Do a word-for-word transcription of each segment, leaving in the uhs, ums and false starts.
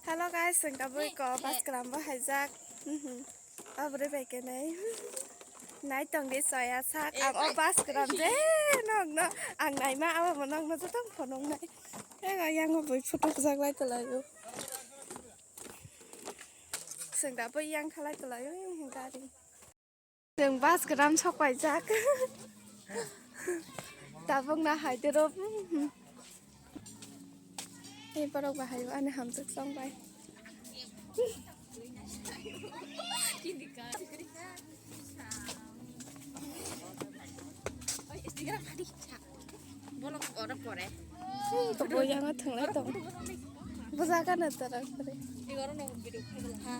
Hello guys, chwng tabuk ko bus kwrwng bo haijak. Mhm. Abri bai kenai. Nai tong di soya sak. Ang o bus kwrwng je nokno ang naima abo bo nokno joto phunuk nai. Ego yang o bui photo bujak lai tolai o. Chwng tabuk yang khalai tolai o gari. Chwng bus kwrwng sok paijak. Tabuk na hai tero. Tei borok bahai o ani hamjwk chong bai. Bo yang o thwnglai tong. Bwsakano twrwk kwrwi.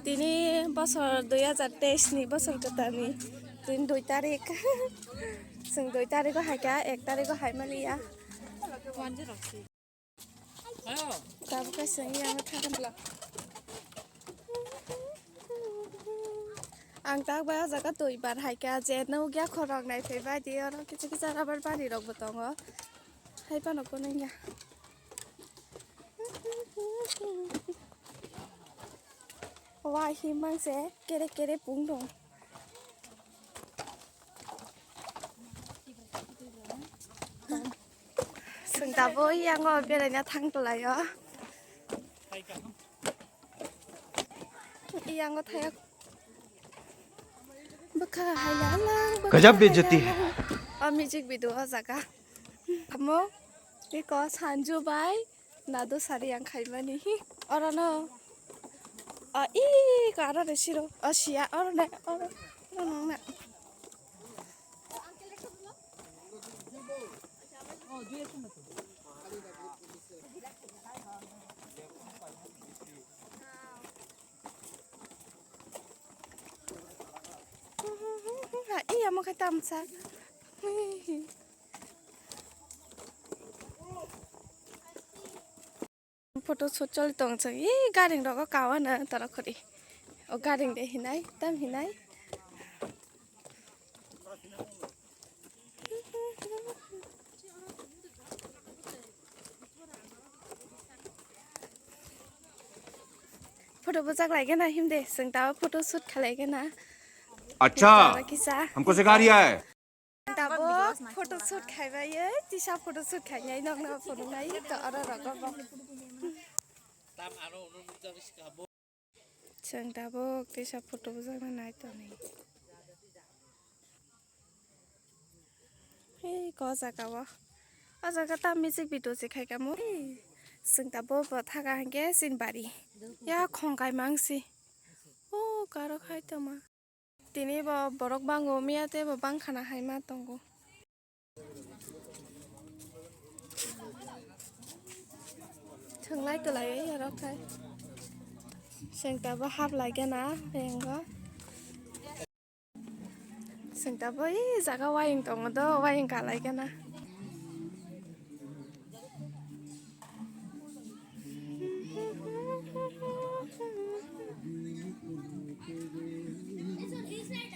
Tini bosor dui hajar teis ni bosor kwtal ni. Tini dui tarik. Chwng dui tarik o hai kha, ek tarik o hai mani ya. Tabuk khe chwng yang o thangkha. Ang tak bai o jaga twi bar hai kha, je nukya khorok nai phai bai di oro kisa kisa rubber bari rok bo tongo. Hai phano kunui ya. Wahimang se kere kere pung dong. Chwng tabuk yango beraina thang tolai o. Yango thaya. Bwkha hai lalang, bwkha Gajab hai bejati hai. Lalang. O music video o jaga. Amo iko Sanju bai Nadu sari ang khaimani. Orono. O iko aro re siro. O siya oro ne. Oro. Oro nang na. Iya mo khe tamsa. Photo shoot choli tong chwng. Ee, garing rogo kawa na tara khori. O garing de hinai, tam hinai. Photo bujak lai gana himde, chwng tao photo shoot khalai gana. अच्छा, tara kisa. हमको सिखा रिया है। Tabuk photo shoot khaibai, tisa photo shoot khainai nokno phunuknai to oro rogo bo. Chwng tabuk tisa photo bujakna nai tongni. Hei ko jaga o. O jaga ta music video se khai kamo. Chwng tabuk bo thaga hwnkhe chini bari. Ya khongkai mangsi. O karo khai tongma. Tini bo borok bango miya tei bo bangkhana hai ma tongo. Thwnglai twlai oro khai. Chwng tabuk hap lai gana bengo. Chwng tabuk ee jaga wayung tongo do, wayung kalai gana.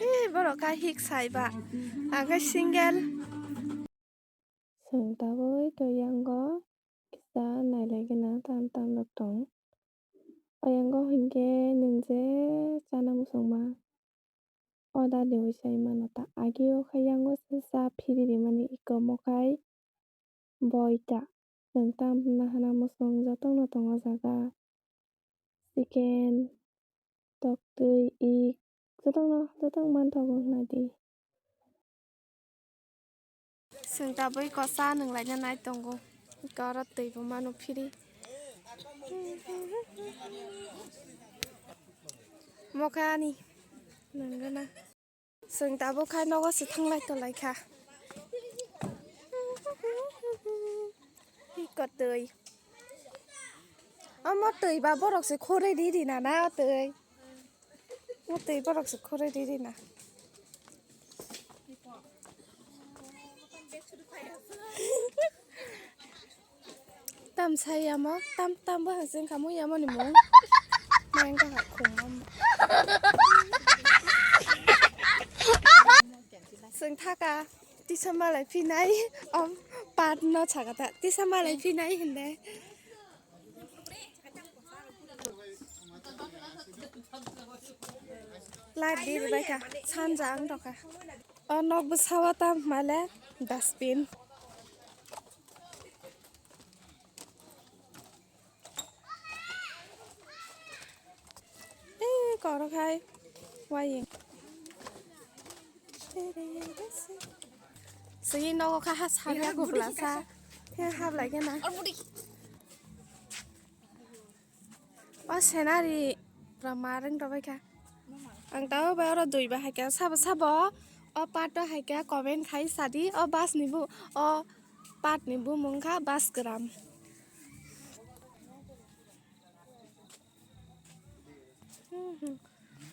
Ee, borok kha hik sai ba, ang khe single. Chwng tabuk to yango kisa nailai gana tam tam rok tong. O yango hinkhe nwng je chana muchungma. O dadi wi sai mano ta. Agi o khe yango se cha phiri rimani iko mokhai boita. Nwng tam hwnna hana muchung jotono tongo jaga. Chicken, toktwi, ik, jotono, jotono manthogo hwnna di. Chwng tabuk kosa nwnglaina nai tongo. Eko oro twi bo mano phiri. Mokhani nangana. Chwng tabuk khai nogo se thanglai tolai kha. Eko twi. Omo twi ba borok se khoroi ri ri nana o twi. O twi borok se khoroi ri ri na. Tam sai yamo, tam, tam bo haching kamo yamo ni mung. Main ka ha khum mam. Chwng thaka, tisa malai phinai, om, pat no chaka ta, tisa malai phinai hinde. Light di bai kha, sanja ang tokha. O nok bwsao tam male dustbin. Ei, korok hai waying. Sini nogo kha ha sabya gubla sa. He hap lagi na. O scenery pura mareng rok bai kha. Ang tao bai oro dui ba hai kha sabo sabo. O part o hai kha comment khai sadi. O bus ni bu o part ni bumung kha bus gram.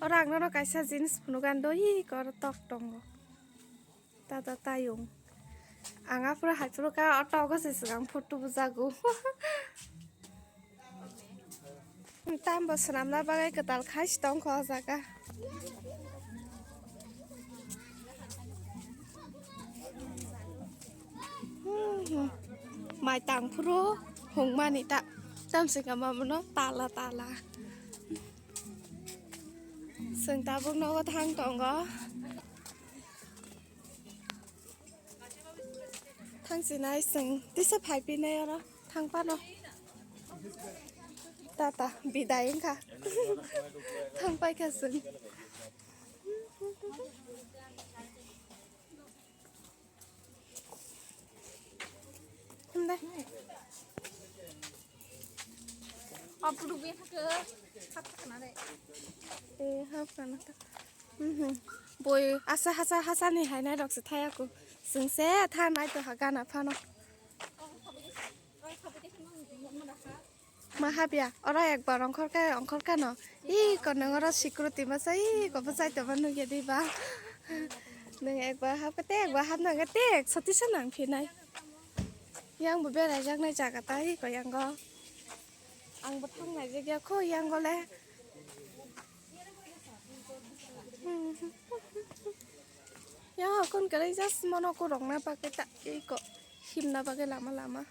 Oro ang nono kaisa jeans phunukgani do, hi khe oro tok tongo. Tata tayung. Ang aphuru hai phuru kha o togo se swkang photo bujago. Tambo swnamna bagwi kwtal khai se tongkha o jaga. Mai tang phuru hungmani ta tamsika mamano tala tala. Chwng tabuk nogo thang tongo. Thang sinai chwng tisa phai pinai oro thang pano. Tata bidai wngkha. Thang paikha chwng. Hwnde. Aphuru be hake hap kana re. E hap kana ta. Mhm. Boi asa hasa hasa ni hai nai rok se thaya ku. Sungse tha nai to ha gana phano. Ma hapya, oro ekbar ongkhor khe, ongkhor khe no. Ih, ko nang oro security masa, ih, ko bwsai tongma nugya di ba. Nang ekbar hap khe, te ekbar hap nang khe, te ek soti sa nang phinai. Yang bo berai jaknai jaga ta, ih, ko yang go. Ang bo thang nai jagya kho, yang go le. Ya, kon kwrwi just mono kurokna bagwi ta iko himna bagwi lama lama.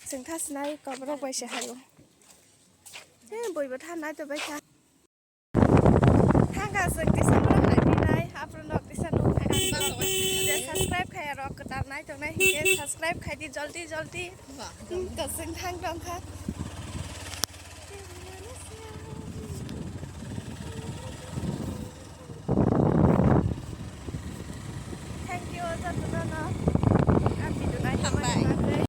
Chwng tha sinai koborok bai se haio. Eh, boibo tha nai to bai kha. Thangka chwng tisa mono hai pinai, aphuru nok tisa nuk hai ang. Je subscribe khai rok kwtal nai tongnai hinkhe subscribe khai di joldi joldi. Hmm, to chwng thang tong kha.